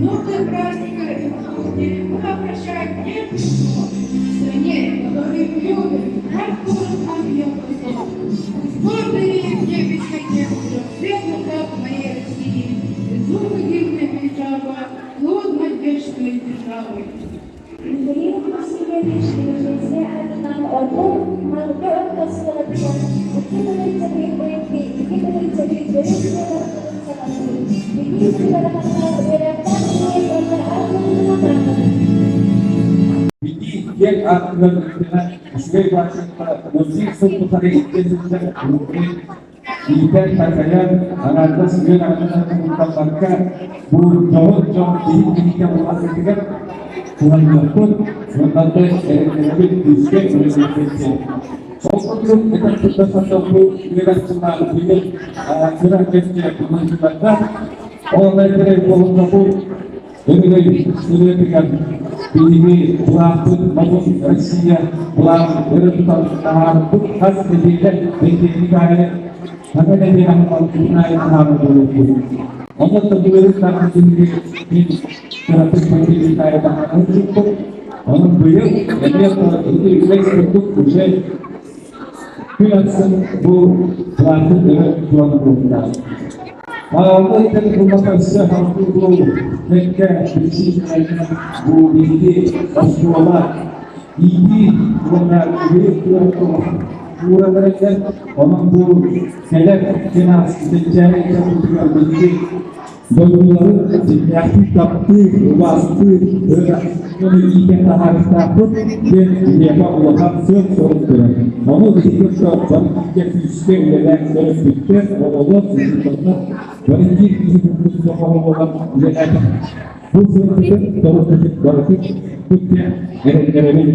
Минуты праздника и кухни мы обращаем к стране, которую мы любим, как служит нам ее посол. Пусть гордо реет в небе высоте, светлый флаг моей России, безумно дивная держава, плод надежды и державы. Михаил Васильевич Леженсе аатынан орто Малга орто оскуолатыгар икки тыһыынча биир сылын саҕалыыр. Билии сылларыгар үөрэхтээх киһи уонна ас Бити киэҥ аартыгар үктэнэн, үчүгэй баачыкка музей сыл тухары илдьэ сылдьар иитэн-такайан, аҥаардас үөн аннынан куттаммакка, бу дьоһун дьон киһи киһитэ буоларгытыгар кыһаллыахпыт уонна да эрэннэрэбит күүскэ үлэлиэхпит диэн. Ол курдук, этэн турда сатабыл үөрэх сыллаах билим кыра кэмҥэ булуһуннарда. Ол эрээри буолумна бу Өрөгөй ырыатыгар биһиги былаахпыт Модун Россия былааҕын өрө тутан таһаарбыт хас нэдиэлэ бэнидиэнньик аайы саҥа нэдиэлэ аһыллыбытын аайы таһаарар буолуохпут. Онон да былырыын даҕаны биһиги мин кыратык бэнидиэнньик аайы таһааран сыппыт. Онон быйыл эмиэ ити үгэс курдук уже күн ахсын бу былаахпыт өрө тутуан буолуохтаах. Аалла итэн буллаха өссө халты бу кэккэ биричиинэлэринэн бу биһиги оскуола иитии уонна үөрэх ууралар этэ. Онон бу кэлэр финанс кэнчээри ыччаппытыгар биһиги дойдуларын дьиҥнээхтик таптыыр, убаастыыр, өрө иитэн таһаарыахтаахпыт диэн биһиэхэ улахан сыал-сорук турар. Ону биһиги бары бииргэ күүскэ үлэлээн төрөппүттэр, оҕолор, учууталлар бары биир киһи курдук сомоҕолоһон үлэлээтэх. Бу сыалбытын, сорукпутун барытын диэн эрэннэрэбин.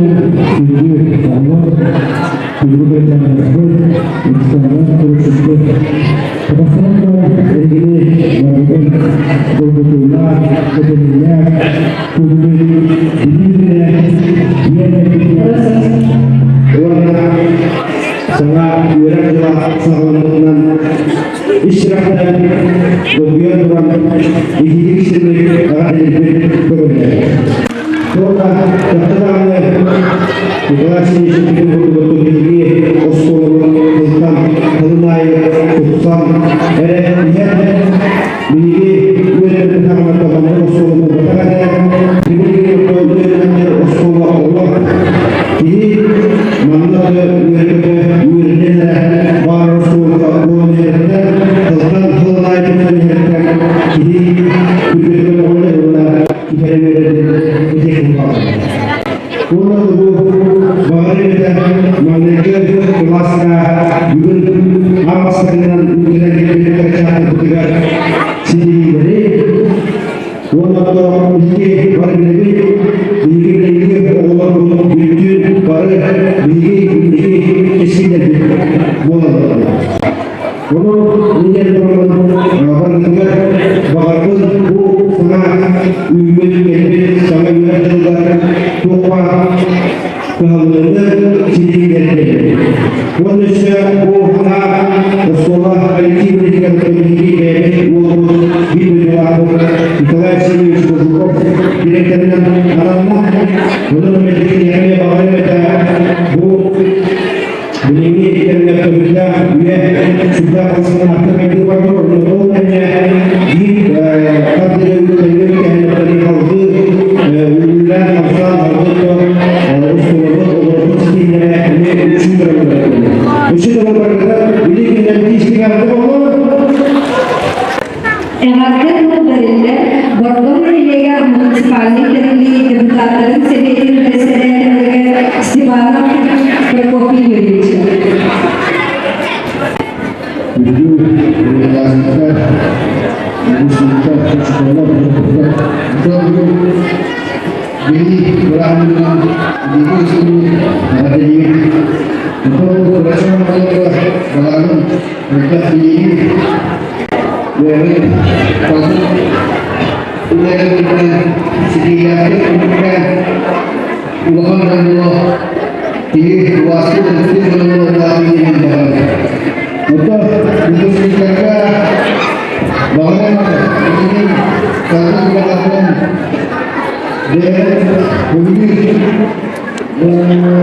Күндү оҕолор, күндү кырдьаҕастарбыт, усталар, туруксуппут, Казахстан эһигини барытын долгутуулаах, көтөллөөх, күндү билии Уонна саҥа үөрэх дьыла саҕаламмытынан ис сүрэхтэн долгуйан туран итиитик сирник аҕа көрүллэр. Туота чахчы даҕаны Николай Васильевич курдук биһиги оскуолабыт тылтан тылын аайы тупсан эрэ иһэр. Биһиги үөрэммит хаамата маннык оскуола буолбатах этэ. Билигин үөрэнэр оскуола оҕолор киһи манна үөрэнэ үөрэнэн эрэ баар оскуолаҕа буолан иһэртэн тылтан тылын аайы тупсан иһэртэн киһи күргүөтүгэр оҕолор уонна киһи үөрэнэр ити Уонна бу баҕар эбэтэ маҥнайгы кылааска бүгүн аан бастакынан кэлэн кэлбит кырачааннарбытыгар ситиһиилэри уонна биһиги бары билэбит, биһиги билиҥҥи оҕолорбут бүттүүн бары биһиги инники кэскиллэрбит буолаллар. Онон инньэ туран барытыгар баҕарбыт бу саҥа үүммүт кэлбит саҥа үөрэх дьылыгар туох баар кыһаллыыны ситиһиилэрдэ. Уонна өссө бу саҥа оскуола коллектив үлэтигэр биһиги бэйэбит уолбут биир дойдулаахпыт Николай Васильевич Кожуков директорынан ананна. Онон эмиэ баҕарым этэ бу Билиҥҥи кэмҥэ көбүллээх үйэ сүрдээх халысханаахтык хайдыы барбыт, ол кэмҥэ биир хардыылыы кэһэллэри халгыы үлэлээн хамсаан алгыт устулабыт олорбут ситиһиилэрэ эмиэ үксүү турар. Үксүү турарга билигин тиистиҥ боллор. Эҕэрдэ тыл бэриллэр Бордоҥ нэһилиэгэр муниципальнай тэриллии депутаттарын сэбиэтин бэрэссэдээтэлигэр Степанов Прокопий Юрьевичка. Күндү уһуйаанньыктар, выпускниктар, учууталлар, төрөппүттэр, биһиги бырааһынньыгынан биһиги сылы эҕэрдэлиибит. Оттон кырачаан оҕолорго баҕарабын элбэх билиини, Бэйэбит талбыт үлэлэрбитинэн ситиһиилээхтик түмүктээн улахан дьонноро киһи убаастыыр ытыктыыр дьонноро улаатыы диэн баҕарабын. Оттон выпускниктарга баҕарам эһиги талбыт үлэҕитинэн бэйэҕит көҥүлүүр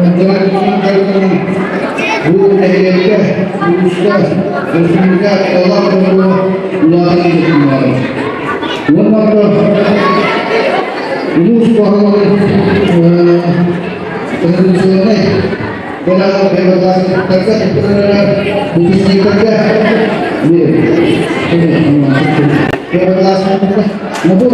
Бу нэһилиэккэ, улууска, республика олох дьоно улаатан иһитиннэҕэ. Уонна улуус баһылыгын конституционнай бырааптарга выпускниктарга набор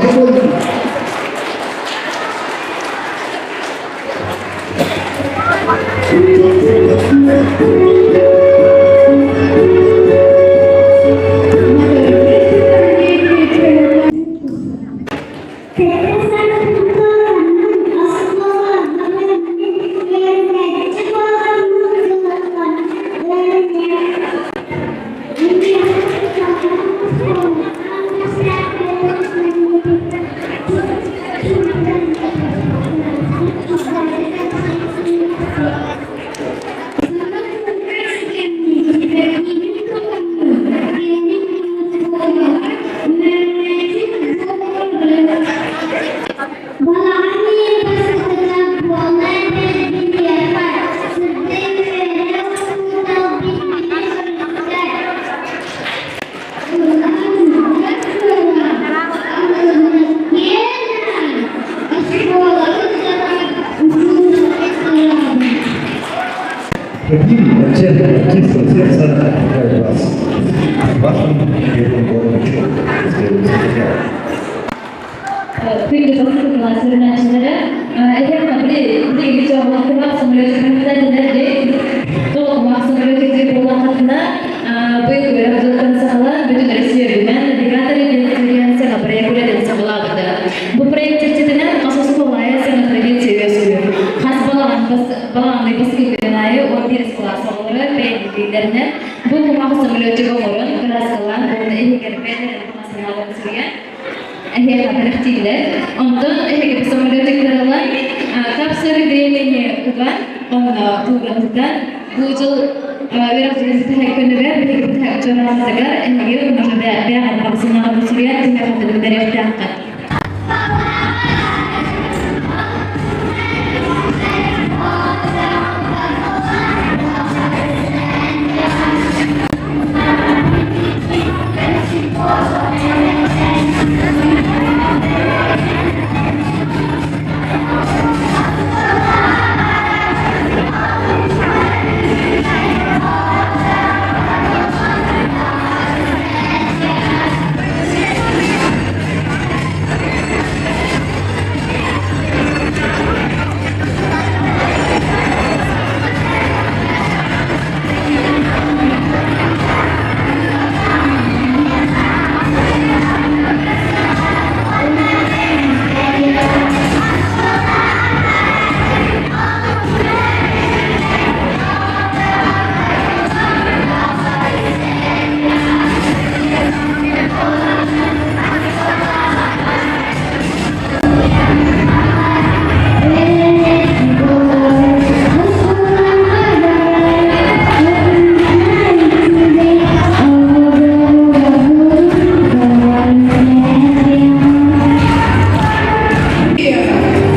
Каким от чистого сердца поздравить вас с вашим первым годом учебы, с 1 сентября. Күндү сүрүнээччилэрэ эһиэхэ били дьоҕулахтыбах самолетик тоҕулах самолетик буоллаххытына быйыл үөрэх дьылыттан саҕалаан бүтүн Россия үрдүнэн навигаторы диэн саҥа проект үлэтин саҕалаабыта. Бу проект чэрчитинэн хас оскуола саҥа традиция үөскүүр. Хас балаҕан Балаҕан ый бастакы күн аайы 11 кылаас оҕолоро бэйэлэринэн бу кумах самолетчик оҥорон, кырааскалаан уонна иһигэр бэйэлэрин таҥастанааларын суруйан эһиэхэ бэлэхтииллэр. Онтон эһиги самолетиктарылан капсары времени уган, онно тууратытан, бу дьыл үөрэх дьылын бүтэһик күнүгэр биһиги бүтэһик дьоруоһутугар эһиги уже бэйэҕит баҕасынаҕын суруйан түһүөххүтүн бэриэхтээххит.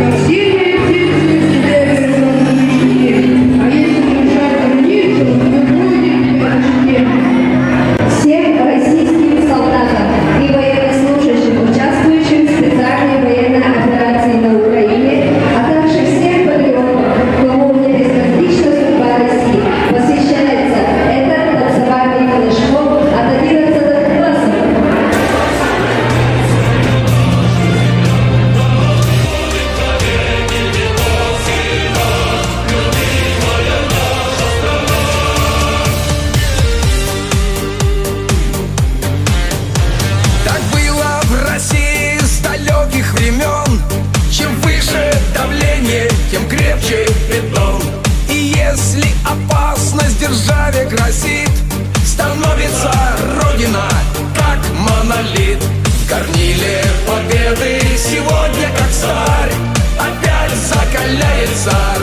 Как сильные птицы тебе А если держать границу, мы будем тебя защитить. Всем российским солдатам и военнослужащим, участвующим в специальной военной операции на Украине, а также всем патриотам, кому не безразлична судьба России, посвящается этот танцевальный флешмоб от 11 классов. Так было в России с далеких времен. Чем выше давление, тем крепче бетон. И если опасность державе грозит, становится Родина как монолит. В горниле победы сегодня как сталь опять закаляется.